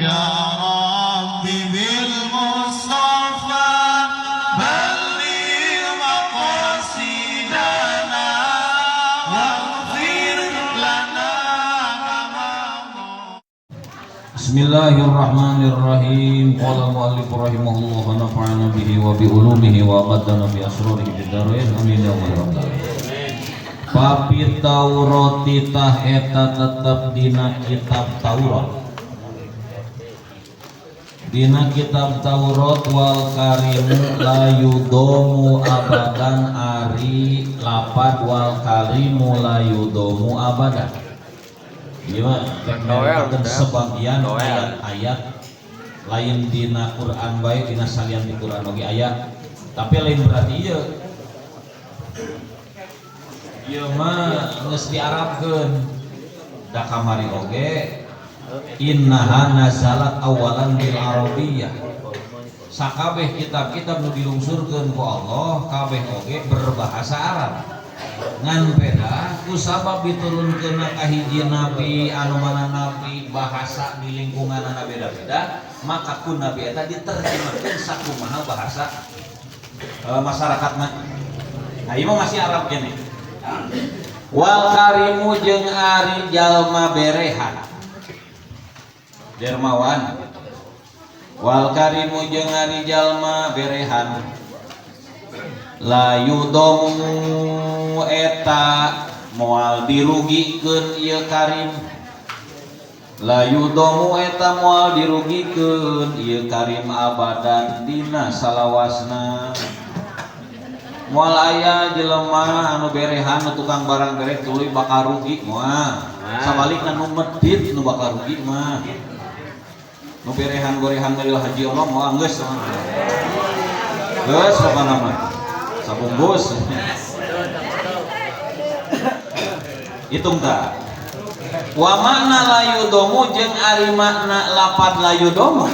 يا رب بالمصطفى بلغ مقاصدنا واغفر لنا ما مضى. Bismillahirrahmanirrahim. Qala al-muallif rahimahullah wa nafa'ana bihi wa bi ulumihi wa aqaddana bi asrarihi fid dharain. Amin ya rabbal alamin. Wa fit Taurati tah eta tetep dina kitab Taurat. Dina kitab Taurat wal karimu la yudomu abadan, ari lapad wal karimu la yudomu abadan. Ieu mah rek nyaritakeun sebagian ayat-ayat lain dina Quran bae, dina salian di Quran oge aya, tapi lain berarti ieu ieu mah geus diarabkeun da kamari oge. Innaha nazalat awalan bil arabiyyah. Sakabeh kitab-kitab nu dilungsurkeun ku Allah kabeh oge berbahasa Arab, ngan beda kusabab diturunkeun ka hiji nabi anu mana nabi bahasa di lingkunganna beda-beda, maka ku nabi eta diterjemahkeun sakumaha bahasa masyarakatna. Nah, ieu mah masih Arab gini. Wal karimu jeung ari jalma berehan, dermawan. Wal karimu jeung ari jalma berehan la yudomu eta moal dirugikeun ieu karim. La yudomu eta moal dirugikeun ieu karim abadan dina salawasna. Moal aya jelema anu berehan, nu tukang barang bere, tuluy bakal rugi, moal. Sabalikna, nu medit nu bakal rugi mah. Nu berehan gorehan dari haji Allah moal, geus geus apa nama sabungkus hitung tak. Wa makna layudomu jeung ari makna lapad layudomu,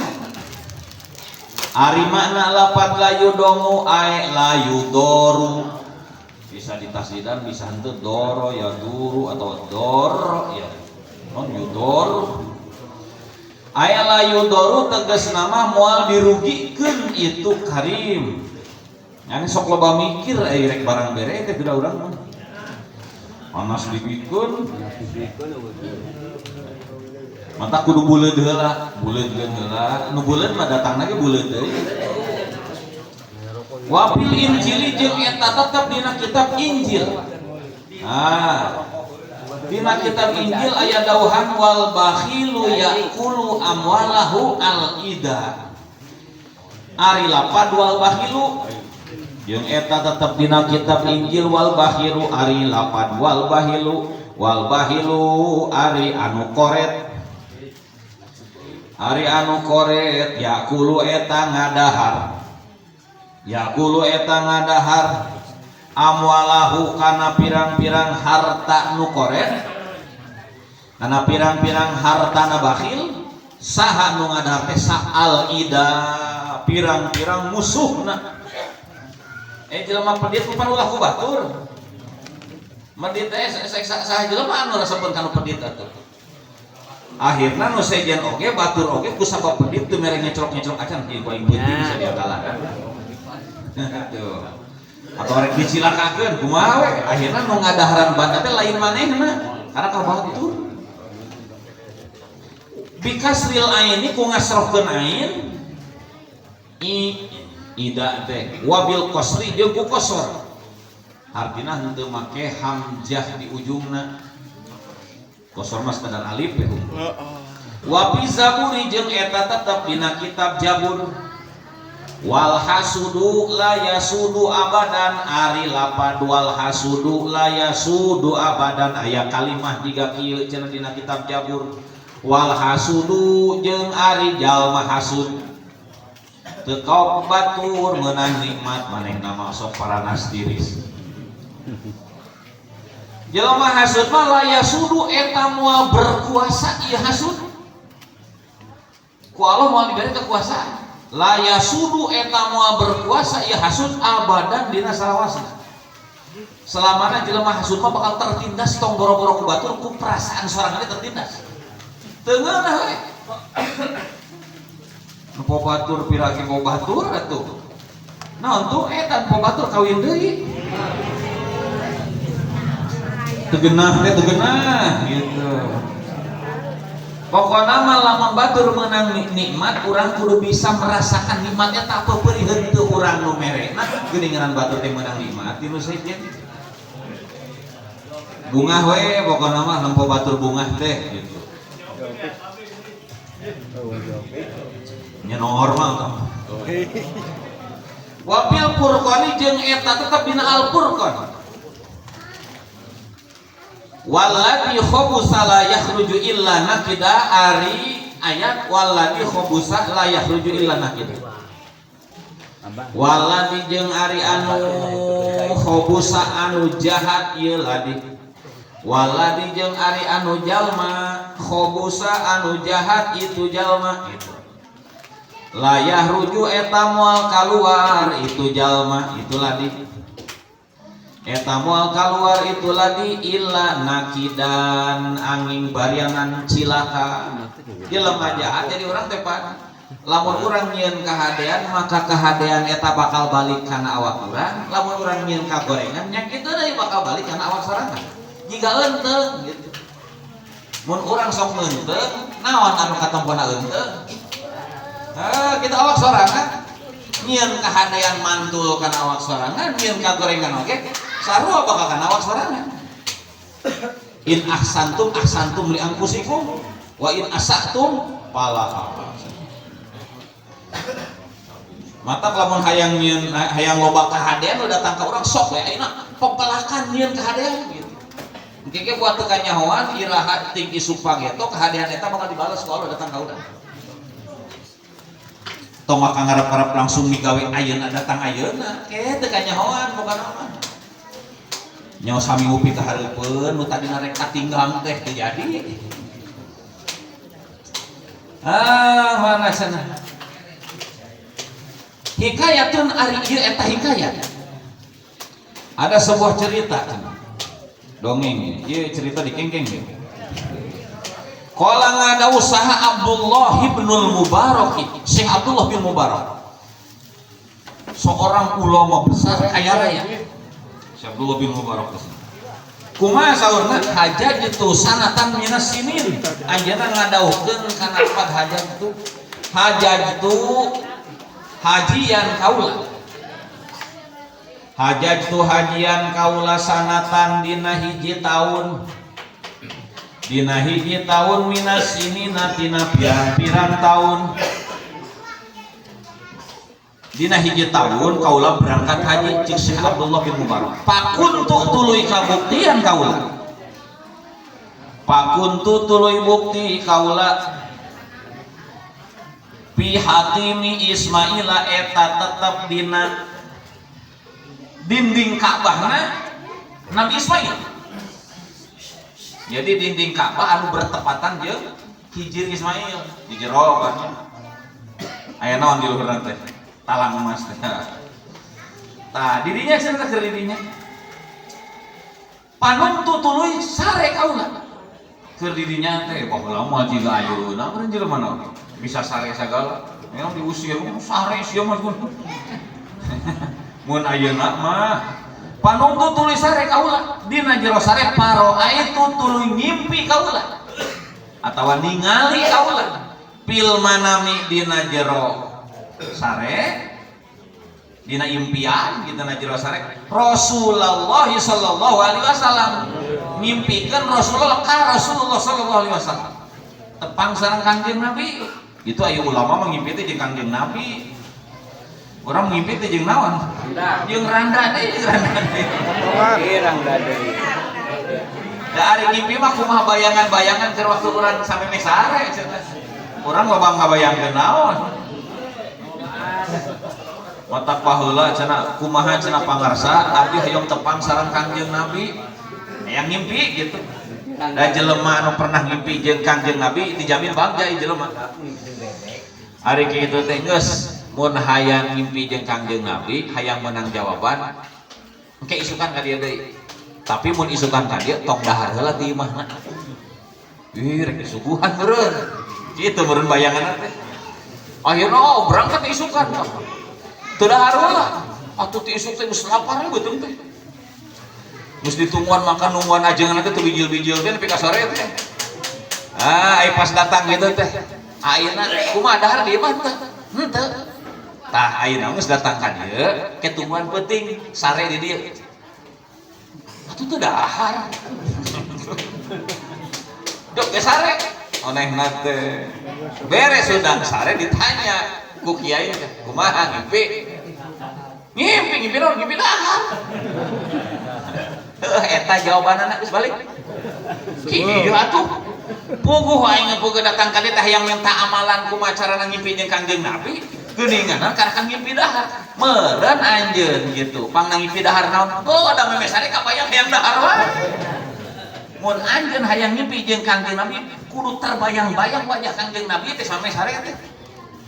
ari makna lapad layudomu ae layudoru, bisa ditasdidan bisa henteu. Doro ya duru atau dor ya non yudor. Aya layudoru tegas nama moal dirugikeun itu karim. Yang sok loba mikir rek barang bere teh kuda urang mah panas dibikeun mata kudu buleud heula, buleud heula, nu buleud mah datang lagi buleud deui. Wafil Injili jeung eta tetep dina kitab Injil. Nah, dina kitab Injil aya dawuhan wal bakhilu yaqulu amwalahu al ida. Ari lapad wal bakhilu jeung eta tetep dina kitab Injil wal bakhilu, ari lapad wal bahilu, wal bahilu ari anu koret, ari anu koret yakulu eta ngadahar, yakulu eta ngadahar amwalahu kana pirang-pirang harta nu koret, kana pirang-pirang harta na bakhil. Saha nu ngadahar teh? Saal ida, pirang-pirang musuhna. Jelema pedit pan ulah ku batur medit teh. Saha jelema anu resepeun kanu pedit atuh? Akhirna nu sejen oge, batur oge, ku sabab pedit teu mere ngecrok-ngecrok acan ieu ku aing beuti bisa diakalan tuh atau rek dicilakakeun kumaha we. Akhirna nu ngadaharan banda teh lain manehna karena ka batur. Bikasril aini ku ngasrohkeun ain i ida teh, wabil qasri jeung ku qasar, artina henteu make hamzah di ujungna. Qasar mah sekadar alif we. Wa fi zaburi jeung eta tetep dina kitab Jabur wal hasudu la yasudu abadan, ari lapad wal hasudu la yasudu abadan aya kalimah jiga kieu cenah dina kitab Jabur: wal hasudu jeung ari jalma hasud teu kaop batur meunang nikmat, manehna mah sok paranas tiris. Jelema hasud mah la yasudu eta moal berkuasa ieu hasud. Ku Allah moal diberi kekuasaan. La yasudu eta moal berkuasa ieu hasud abadan dina salawasna. Selamana jelema hasud mah bakal tertindas, tong boro-boro ku batur, ku perasaan sorangan tertindas. Teu ngeunah we. Nempo batur pirage nempo batur atuh. Naon tuh eta nempo batur kawin deui. Teu geunah teh teu geunah gitu. Pokokna mah lamun batur meunang nikmat, urang kudu bisa merasakan nikmatnya, tak pepeurih henteu urang nu merena geuningan batur teh meunang nikmat ti nu sejen. Bungah we pokokna mah nempo batur bungah teh gitu. Nya normal tah. Wabil Furqani jeung eta tetep dina Al-Furqan. Walladzi khabusa la yakhruju illa nakida, ari ayat walladzi khabusa la yakhruju illa nakida. Walladzi jeung ari anu khabusa anu jahat ieu ladi. Walladzi jeung ari anu jalma khabusa anu jahat itu jalma itu. La yahruju eta moal kaluar itu jalma itu ladi. Eta moal kaluar itu ladi illa nakidan angin bariangan cilaka. Jelema jahat jadi urang teh pan. Lamun urang nyieun kahadean maka kahadean eta bakal balik kana awak urang. Lamun urang nyieun kagorengan nya kitu deui bakal balik kana awak sorangan. Jiga eunteng gitu. Mun urang sok ngeunteung, naon anu katempona eunteng? Ah, kita awak sorangan. Nyieun kahadean mantul kana awak sorangan, nyieun kagorengan oge sarua bakal kana awak sorangan. In ahsantum ahsantum li anfusikum wa in asatum falaha. Mata lamun hayang nyieun hayang loba kahadean nu datang ka urang sok we ayeuna pepelakan nyieun kahadean gitu. Engke ge buat teu kanyahoan iraha ting isuk pageto kahadean eta bakal dibales ku Allah datang ka urang. Tong maka ngarep-ngarep langsung migawe ayeuna datang ayeuna ke teu kanyahoan boga naon. Nyaho sami ngopi ka hareupeun nu tadina rek katinggang teh teu jadi. Ah, mana cenah. Hikayatun ari ieu eta hikayat. Ada sebuah cerita cenah. Dongeng ieu cerita dikengkeng ieu. Qala ngada usaha Abdullah ibnul Mubarak, Syekh Abdullah bin Mubarak. Seorang ulama besar kaya raya. Syekh Abdullah bin Mubarak teh. Kumaha saurna hajaj itu sanatan minas sinin. Anjeunna ngadauhkeun kana empat hajaj itu. Hajaj itu hajian kaula. Hajaj tu hajian kaula sanatan dina hiji taun. Dina hiji taun minas sinina tina pirang-pirang taun. Dina hiji taun kaula berangkat haji cik Syekh Abdullah bin Mubarak. Pakuntu tuluy kabuktian kaula. Pakuntu tuluy bukti kaula. Pi hatimi Ismaila eta tetep dina dinding Ka'bahna Nabi Ismail. Jadi dinding Ka'bah anu bertepatan jeung Hijir Ismail di jero kan. Aya naon di luhurna teh? Talang emas teh. Tah dirinya cenah keur dirinya. Panungtu tuluy sare kaula. Keur dirinya teh baheula mah jiga ayeuna meureun jelema naon. Bisa sare sagala. Memang diusir sare sia mah. Mun ayeuna mah panungtu tuluy sare kaula dina jero sare paroaitu tuluy ngimpi kaula atawa ningali kaula fil manami dina jero sare dina impian gitu na jero sare Rasulullah sallallahu alaihi wasallam ngimpikeun Rasulullah ka Rasulullah sallallahu alaihi wasallam tepang sareng Kangjeng Nabi. Itu aya ulama mah ngimpi teh jeung Kangjeng Nabi. Orang ngimpi teh jeung naon? Jeung randa deui, jeung randa deui. Randa deui. Da ari ngimpi mah kumaha bayangan-bayangan keur waktu urang sameme sare cenah. Urang loba ngabayangkeun naon? Matak baheula cenah kumaha cenah pangarsa abdi hoyong tepang sareng Kangjeng Nabi. Hayang ngimpi gitu. Da jelema anu pernah ngimpi jeung Kangjeng Nabi dijamin bagja ieu jelema. Ari kitu teh geus mun hayang ngimpi jeung Kangjeng Nabi, hayang menang jawaban, engke isukan ka dieu deui. Tapi mun isukan ka dieu tong dahar heula ti imahna. Ih, rek disuguhan meureun. Kitu meureun bayanganna teh. Akhirnya oh, berangkat isukan. Teu dahar heula. Atuh ti isuk teh geus lapar beuteung teh. Geus ditungguan makan nungguan ajengan teh teu bijil-bijil teh nepi ka sore teh. Ah, ai pas datang gitu teh. Ayeuna kumaha dahar di imah teh? Henteu. Tah ayeuna geus datang ka dieu, ke tungguan peuting sare di dieu. Atuh teu dahar. Dok ge sare. Onehna teh. Beres udang sare ditanya ku kiai teh, kumaha ngimpi? Ngimpi, ngimpi naon? Ngimpi dahar. Heuh, eta jawabanana geus balik. Kieu atuh. Puguh aing puguh datang ka dieu teh hayang minta amalan kumaha carana ngimpi jeung Kangjeng Nabi. Geuninganan karena kan ngimpi dahar. Meureun anjeun gitu. Pangna ngimpi dahar naon? Oh, da meme sare kabayang hayang dahar wae. Mun anjeun hayang ngimpi jeung Kangjeng Nabi, kudu terbayang-bayang wajah Kangjeng Nabi teh sampe sare teh.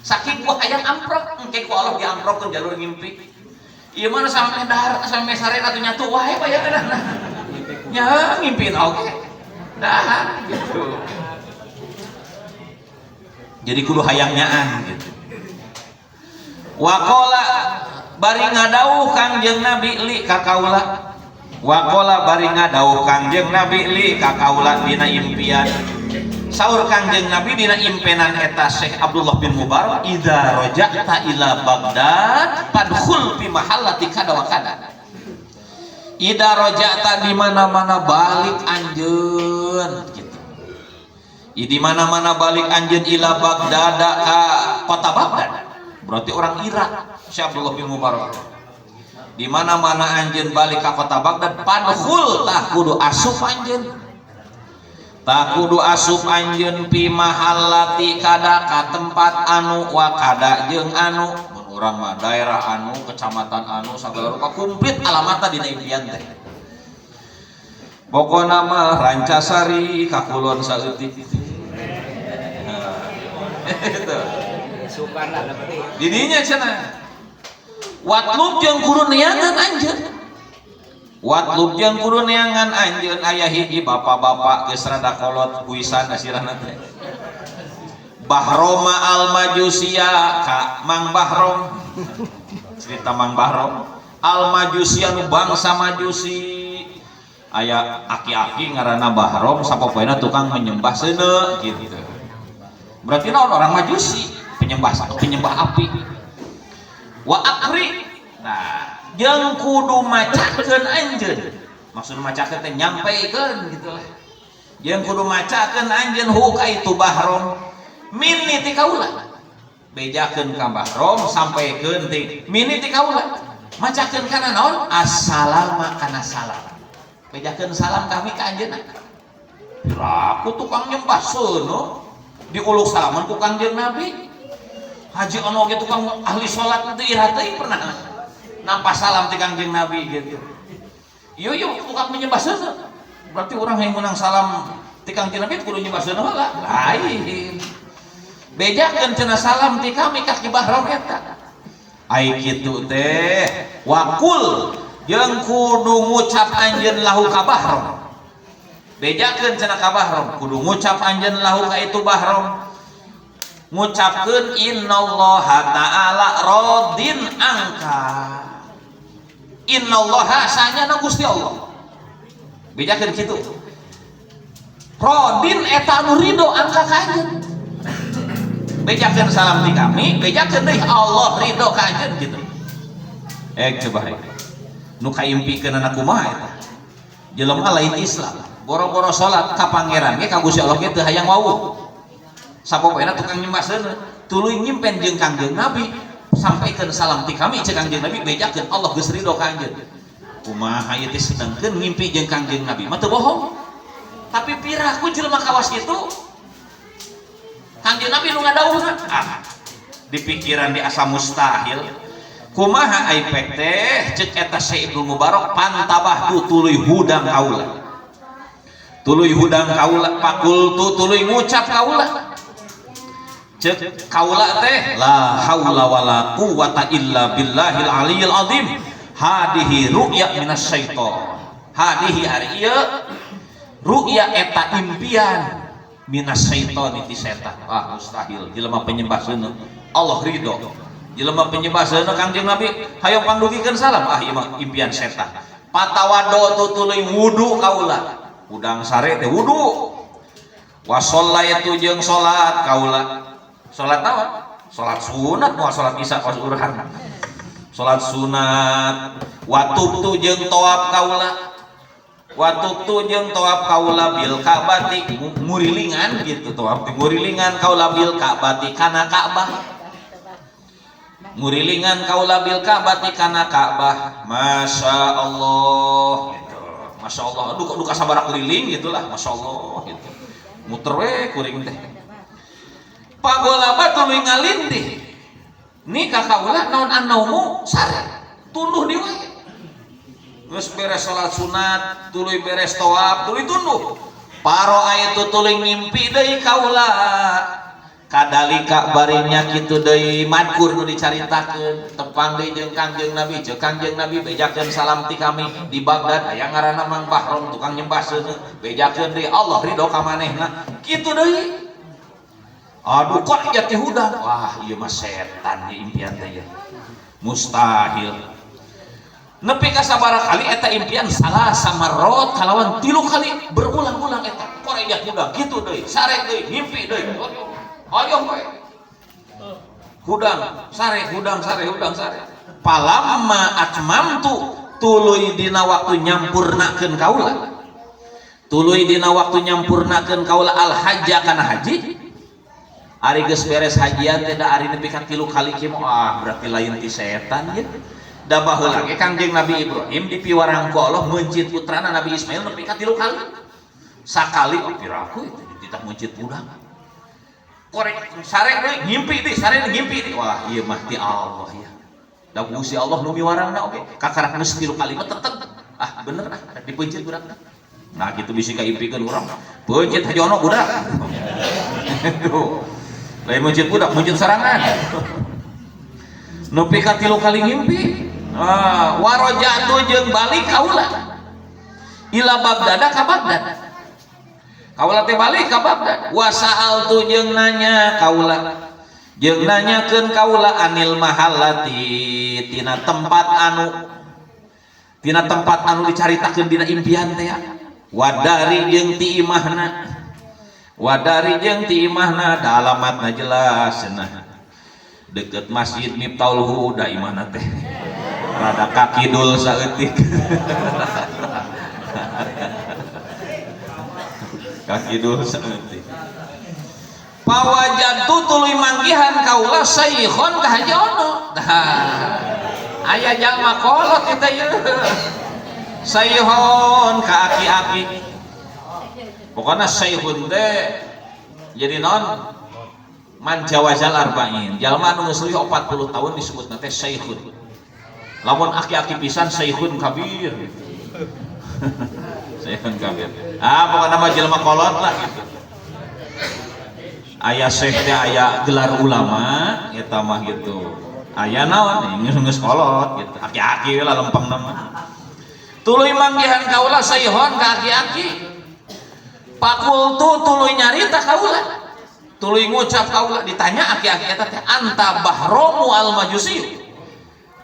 Saking ku hayang amprok, engke ku Allah diamprokkeun jalur ngimpi. Ieu mah sampe dahar sampe sare atuh nyatu wae bayanganna. Nya ngimpin oge. Dahar gitu. Jadi kudu hayang nyaan gitu. Waqala bari ngadawuh Kangjeng Nabi li ka kaula. Waqala bari ngadawuh Kangjeng Nabi li ka kaula dina impian. Saur Kangjeng Nabi dina impenan eta Syekh Abdullah bin Mubarak, idza raja'ta ila Baghdad fadkhul fi mahallati kada wa kada. Idza raja'ta di mana-mana balik anjeun gitu. Di mana-mana balik anjeun ila Baghdad ka kota Baghdad. Berarti orang Irak Syekh Abdullah bin Mubarak. Di mana-mana anjeun balik ka kota Baghdad fadkhul tah kudu asup anjeun. Tah kudu asup anjeun fi mahallati kada ka tempat anu wa kada jeung anu. Mun urang mah daerah anu, kecamatan anu, sagala rupa komplit alamatna dina impian teh. Pokona mah Rancasari ka kulon saeutik. Nah, itu. Sukan lah lebih. Didinya cenah. Watlub jeung kudu neangan anjeun. Watlub jeung kudu neangan anjeun aya hiji bapak-bapak geus rada kolot kuisan asirahna teh. Bahroma al-Majusia ka Mang Bahrom. Cerita Mang Bahrom. Al-Majusia nu bangsa Majusi. Aya aki-aki ngaranna Bahrom sapopoena tukang menyembah seuneu gitu. Berarti naon orang Majusi, penyembah penyembah api. Wa aqri. Nah, jeung kudu macakeun anjeun. Maksud macakeun teh nyampaikan gitu lah. Jeung kudu macakeun anjeun hu ka itu Bahrom minni ti kaula. Bejakeun ka Bahrom sampaikeun ti minni ti kaula. Macakeun kana naon? Assalama kana salam. Bejakeun salam kami ka anjeunna. Piraku tukang nyembah seuneu diuluk salaman ku Kangjeng Nabi. Haji ono ge tukang ahli salat teu ira teuing pernah nampa salam ti Kangjeng Nabi gitu. Ieu ieu tukang menyembah seuneu. Berarti orang yang menang salam ti Kangjeng Nabi kudu nyembah seuneu heula. Lain. Bejakeun cenah salam ti kami ka Ki Bahrom eta. Ai kitu teh wakul jeung kudu ngucap anjeun lahu ka Bahrom. Bejakeun cenah ka Bahrom, kudu ngucap anjeun lahu ka itu Bahrom. Ngucapkeun innallaha ta'ala radin angka. Innallaha sanyana Gusti Allah. Bejakeun kitu. Radin eta anu ridho angka ka anjeun. Bejakeun salam ti kami, bejakeun deui Allah ridho ka anjeun gitu. Coba hayang. Nu kaimpikeunana kumaha eta? Jelema lain Islam, boro-boro salat ka pangeran ge ka Gusti Allah ge teu hayang wawuh. Sapopoena tukang nyembah seuneu, tuluy nyimpen jeung Kangjeng Nabi, sampaikeun salam ti kami ceuk Kangjeng Nabi bejakeun Allah geus ridho ka anjeun. Kumaha ieu teh sedengkeun ngimpi jeung Kangjeng Nabi mah teu bohong. Tapi piraku jelema kawas kitu Kangjeng Nabi nu ngadawuhna. Ah, di pikiran di asa mustahil. Kumaha ai pek teh ceuk eta Syekh Ibnu Mubarak pantabah tuluy hudang kaula. Tuluy hudang kaula pakultu tuluy ngucap kaula. Ceuk kaula teh la haula wala quwata illa billahil aliyil azim. Hadihi ru'ya minasyaiton. Hadihi ari ieu ru'ya eta impian minasyaiton ti setan. Ah mustahil jelema penyembah seuneu Allah ridho. Jelema penyembah seuneu Kangjeng Nabi hayang pangdugikeun salam, ah ieu mah impian setan. Patawado tuluy wudu kaula. Udang sare teh wudu. Wa sholaitu jeung salat kaula. Salat naon? Salat sunat moal salat isya kos urang. Salat sunat. Wa tubtu jeung tawaf kaula. Wa tubtu jeung tawaf kaula bil Ka'bati ngurilingan gitu tawaf ngurilingan kaula bil Ka'bati kana Ka'bah. Ngurilingan kaula bil Ka'bati kana Ka'bah. Masya Allah gitu. Masya Allah, aduh kok duka sabaraha keliling gitulah, Masya Allah gitu. Muter we kuring teh. Pagolaba tuluy ngalindih. Ni ka kaula naon annaumu sare. Tunduh di we. Geus beres salat sunat, tuluy beres tawaf, tuluy tunduh. Paro itu tuluy ngimpi deui kaula. Kadalika barinya kitu deui madkur nu dicaritakeun tepang deui jeung Kangjeng Nabi, ceuk Kangjeng Nabi bejakeun salam ti kami di Baghdad aya ngaranna Mang Bahrom tukang nyembah seuneu, bejakeun deui Allah ridho ka manehna. Kitu deui. Aduh kok ieu teh hudang. Wah, ieu mah setan ieu impian teh ieu. Mustahil. Nepi ka sabaraha kali eta impian salah samarot kalawan 3 kali berulang-ulang eta. Korejat hudang kitu deui, sare deui, ngimpi deui. Ayo we. Hudang, sare, hudang, sare, hudang, sare. Palamma atmamtu tuluy dina waktu nyampurnakeun kaula. Tuluy dina waktu nyampurnakeun kaula al hajja kana haji. Ari geus beres hajian teh da ari nepi ka 3 kali kieu ah berarti lain ti setan ye. Da baheula ge Kangjeng Nabi Ibrahim dipiwarang ku Allah meuncit putrana Nabi Ismail nepi ka 3 kali. Sakali oh piraku itu dititah meuncit budak. Korek sare deui ngimpi deui, sare deui ngimpi deui. Wah, ieu mah ti Allah ya. Da Gusti Allah nu miwarangna oge kakarak geus 3 kali mah tetep ah bener ah rek dipeuncit budak. Nah kitu bisi kaimpikeun urang. Peuncit hajono budak. Tuh. Lain meuncit budak, meuncit sorangan. Nepi ka 3 kali ngimpi. Ah, warajatu jeung balik kaula. Ila Baghdad ka Baghdad. Kaula teh balik ka Baghdad. Wa sa'altu jeung nanya kaula. Jeung nanyakeun kaula anil mahallati tina tempat anu dicaritakeun dina impian teh. Wadari jeung ti imahna. Wadari jeung ti imahna da alamatna jelas cenah. Deket Masjid Miftahul Huda imahna teh. Rada kakidul saeutik. Kakidul saeutik. Pawajadtu tuluy manggihan kaula saikhon ka hajono. Dah. Aya jalma kolot eta ieu. Saihon ka aki-aki. Pokona saikhun teh jadi naon? Man jawazal arba'in. Jalma anu geus leuwih 40 tahun disebutna teh saikhun. Lamun aki-aki pisan saikhun kabir gitu. Saikhun kabir. Ah pokona mah jelema kolot lah gitu. Aya syekh teh aya gelar ulama eta mah gitu. Aya naon geus kolot gitu. Aki-aki we lah lempengna mah. Tuluy manggihan kaula saihon ka aki-aki. Pakultu tuluy nyarita kaula. Tuluy ngucap kaula ditanya aki-aki eta teh anta bahromu al-majusi.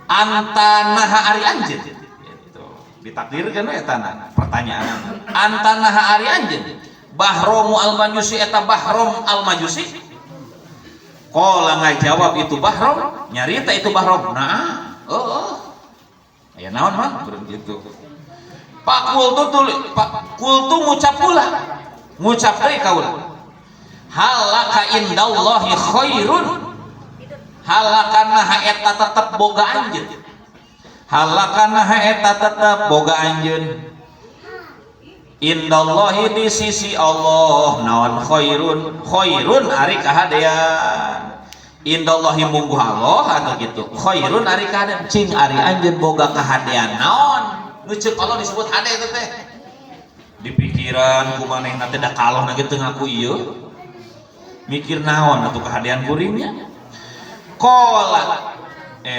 Anta naha ari anjeun gitu. Ditakdirkeun we eta na pertanyaan. Anta naha ari anjeun? Bahromu al-Majusi eta Bahrom al-Majusi? Qala ngajawab itu Bahrom, nyarita itu Bahrom. Nah, oh. Aya naon mah gitu. Pak kultu tuluy, Pak kultu ngucap pula. Ngucap deui kaula. Halaka indallahi khairun. Halakana eta tetep boga anjeun. Halakana eta tetep boga anjeun. Indallahi di sisi Allah naon khairun, khairun ari kahadean. Indallahi mungguh Allah atau gitu. Khairun ari kahadean, cing ari anjeun boga kahadean naon? Nu ceuk Allah disebut hade eta teh. Di pikiran ku manehna teh da kalohna ge teu ngaku ieu. Mikir naon atuh kahadean kuringnya? Qala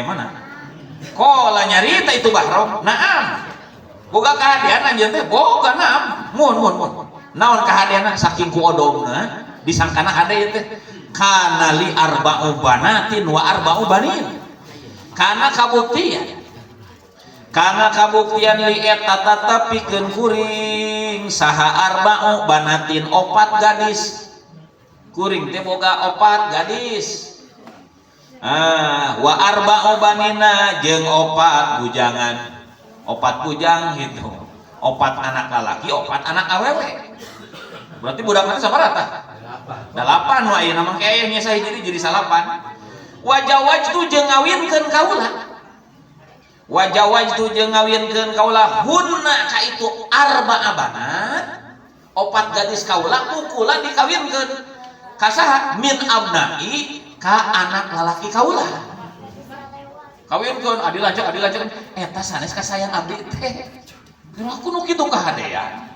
mana? Qala nyarita itu Bahrom. Naam. Boga kahadean anjeun teh boga naam. Mun mun mun. Naon kahadeanna saking ku odongna disangkana hade ieu teh. Kana li arba'u banatin wa arba'u banin. Kana kabuktian. Kana kabuktian li eta tetep pikeun kuring saha arba'u banatin opat gadis. Kuring teh boga opat gadis. Ah, wa arba'u banina jeung opat bujangan. Opat bujang gitu. Opat anak lalaki, opat anak awewe. Berarti budak nanti sama rata. Dalapan wa ayeuna mah kayak nya sahiji jadi salapan. Wa jawajtu jeung ngawinkeun kaula. Wa jawajtu jeung ngawinkeun kaula hunna ka itu arba'a banat. Opat gadis kaula kukula dikawinkeun. Ka saha? Min abnai ka anak lalaki kaula. Kawinkeun adi lanceuk eta sanes kasayang abdi teh. Aku nu kitu kahadean.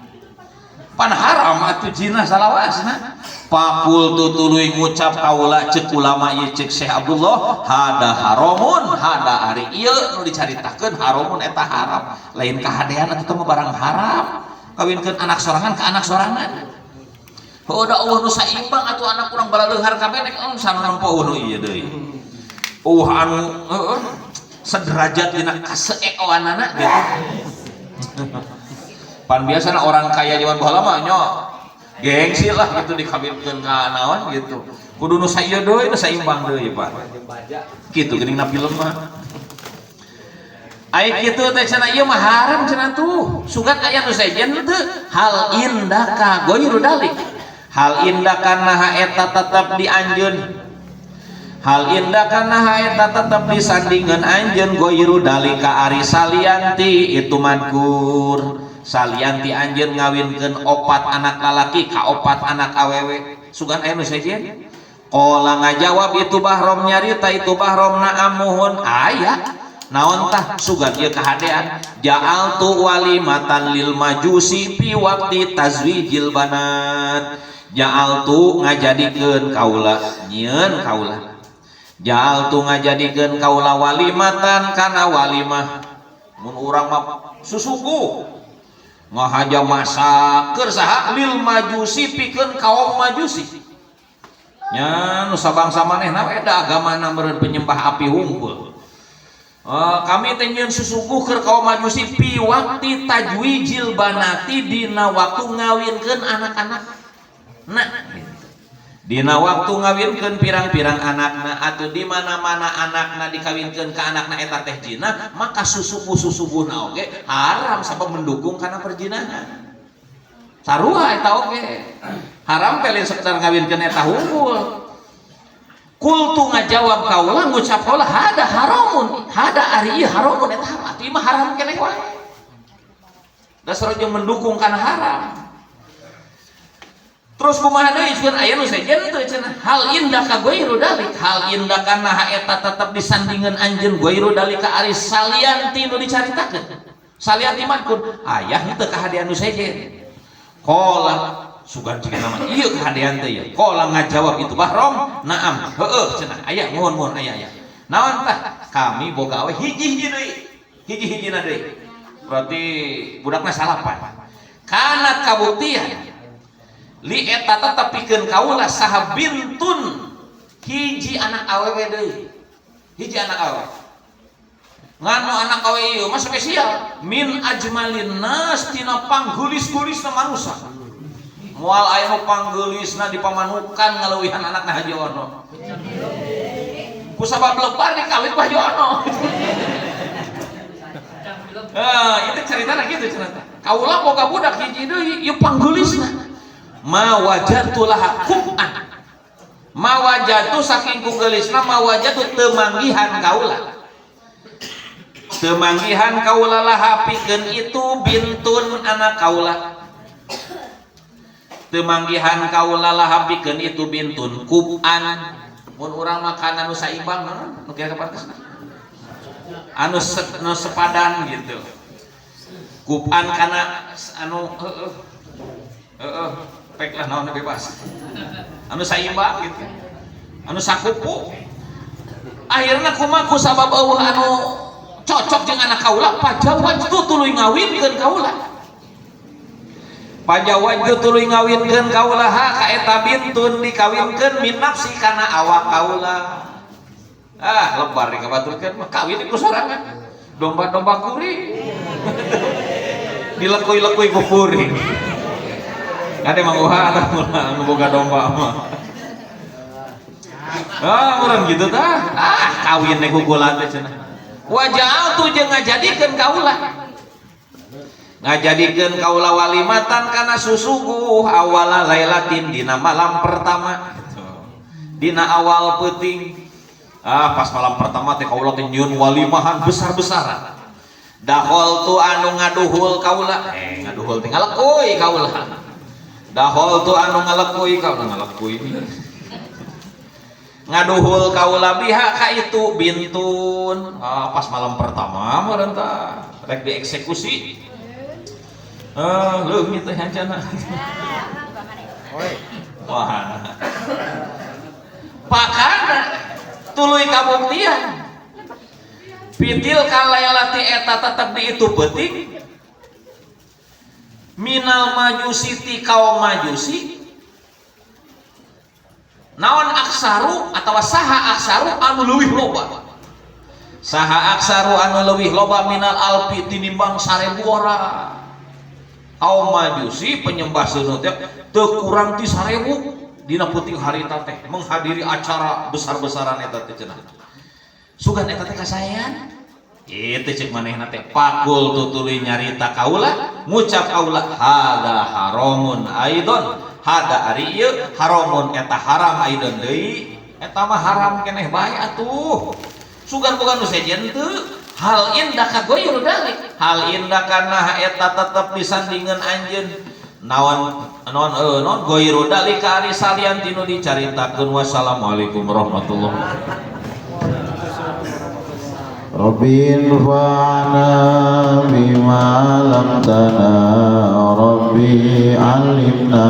Pan haram atuh zina salawasna. Faqultu tuluy ngucap kaula ceuk ulama ieu ceuk Syekh Abdullah hada haramun hada ari ieu nu dicaritakeun haramun eta haram. Lain kahadean atuh teh mah barang haram. Kawinkeun anak sorangan ka anak sorangan. Heuh da eueuh nu saimbang atuh anak urang balaleunghar kabeh nek sanu nempo eueuh nu ieu deui. Eueuh anu heueuh sederajat dina kaseeoanana gitu. Pan biasana orang kaya zaman baheula mah nya gengsi lah gitu dikawinkeun ka naon gitu. Kudu nu saieu deui nu saimbang deui Pak. Kitu geuning na film mah. Ai kitu teh cenah ieu mah haram cenah tuh. Sugan aya nu sejen teu hal indaka ghairu dalik. Hal indaka naha eta tetep di anjeun. Hal indaka naha eta tetep disandingeun anjeun ghairu dalika ari salianti itu madkur. Salianti anjeun ngawinkeun opat anak lalaki ka opat anak awewe. Sugan aya nu sejen? Qala ngajawab itu Bahrom nyarita itu Bahrom na'am muhun aya. Naon tah sugan ieu kahadean ja'altu walimatan lil majusi fi waqti tazwijil banat. Ja'altu ngajadikeun kaula nyieun kaula. Ja'altu ngajadikeun kaula walimatan kana walimah. Mun urang mah susuku ngahaja masak keur saha lil majusi pikeun kaum majusi. Nya nu sabangsa manehna we da agamana meureun penyembah api hungkul. Kami teh nyieun susuguh keur kaum majusi fi waqti tajwijil banati dina waktu ngawinkeun anak-anak. Nah, gitu. Dina waktu ngawinkeun pirang-pirang anakna atuh di mana-mana anakna dikawinkeun ka anakna eta teh zina, maka susuguh-susuguhna oge haram sabab mendukung kana perzinahan. Sarua eta oge. Haram teh lain sekedar ngawinkeun eta hungkul. Kultu ngajawab kaula ngucap kaula hada haramun, hada ari ieu haramun eta haram atuh ieu mah haram keneh wae. Dasar jeung mendukung kana haram. Terus kumaha deui ceun aya nu sejen teu cenah hal indaka ghairu dalik, hal indaka naha eta tetep disandingeun anjeun ghairu dalika ari salianti nu dicaritakeun. Salianti madkur aya henteu kahadean nu sejen. Qala sugan cik nama ieu kahadean teh ieu. Qala ngajawab itu Bahrom, na'am, heueuh cenah aya muhun-muhun aya aya. Naon tah? Kami boga awe hiji-hiji deui. Hiji-hijina deui. Berarti budakna salapan. Kana kabuktian li eta tetep pikeun kaula saha bintun hiji anak awewe deui. Hiji anak awewe. Nganu anak awewe ieu mah spesial min ajmalin nas tina panggeulis-geulisna manusa. Moal aya nu panggeulisna dipamanukan ngaleuwihan anakna Haji Ono. Ku sabab lebar dikawin ku Haji Ono. Itu ceritana kitu cenah. Kaula boga budak hiji deui ieu panggeulisna. Ma wajadtu laha kub'an. Ma wajadtu saking ku geulisna ma wajadtu teu manggihan kaula. Teu manggihan kaula laha pikeun itu bintun anak kaula. Teu manggihan kaula laha pikeun itu bintun kub'an. Mun urang makanan nu saimbang naon nu kira kapantasna? Anu nu sepadan gitu. Kub'an kana anu heueuh. Heueuh, pek lah naon bebas. Anu saimbang gitu. Anu sakupu. Akhirna kumaha ku sabab eueuh anu cocok jeung anak kaula pajawajtu tuluy ngawinkeun kaula. Fazawwajtu tuluy ngawinkeun kaula ha ka eta bintun, dikawinkeun, min nafsi kana awak kaula. Ah, lebar dikabaturkeun mah, kawin ku sorangan. Domba-domba kuring dilekui-lekui ku kuring. Ada Mang Uha anu boga domba mah. Ah, urang gitu tah. Ah, kawin teh ku kula teh cenah. Wa ja'altu jeung ngajadikeun kaula. Ngajadikeun kaula walimatan kana susuguh awala lailatin dina malam pertama. Dina awal peuting. Ah, pas malam pertama teh kaula teh nyieun walimahan besar-besaran. Dakhaltu anu ngaduhul kaula. Eh, ngaduhul teh ngalekuy kaula. Dakhaltu anu ngalekuy kaula, ngalekuy. Ngaduhul kaula biha ka itu bintun. Ah, pas malam pertama meureun tah rek dieksekusi. Ah, leungit teh hancana. Wah. Pakana tuluy kabuktian. Fitilka lailati eta tetep di itu peuting minal majusi ti kaum majusi naon aksaru atau saha aksaru anu leuwih loba, saha aksaru anu leuwih loba minal alfi tinimbang 1000 orang. Kaum majusi penyembah seuneu teh teu kurang ti 1000 dina peuting harita teh menghadiri acara besar-besaran eta teh cenah. Sugan eta teh kasaean itu cek manehna teh. Faqultu tuluy nyarita kaula, ngucap kaula, hada haramun aidon, hada ari ieu, haramun eta haram, aidon deui eta mah haram keneh bae atuh. Sugan bukan nu sejen teu. Hal indaka ghairu dalik, hal indaka nah eta tetep disandingan anjeun naon naon naon ghairu dalika ari salian tinu dicaritakeun. Wassalamualaikum warahmatullahi wabarakatuh. ربي انفعنا بما علمتنا، ربي علمنا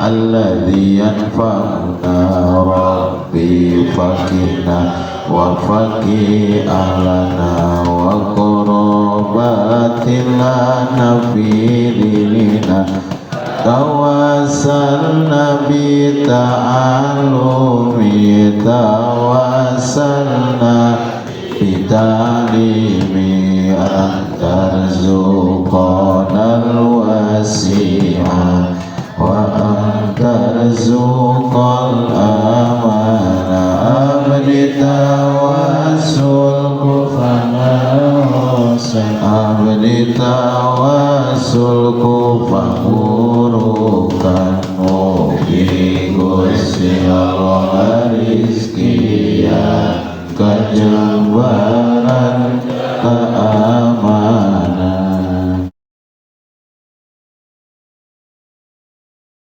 الذي ينفعنا، ربي فقهنا وفقه أهلنا وقرابات لنا في ديننا. توسلنا بتعلم، توسلنا بتعليم أن ترزقنا الواسعة وأن ترزق الأمان أمر توسل أمر توسل كفه.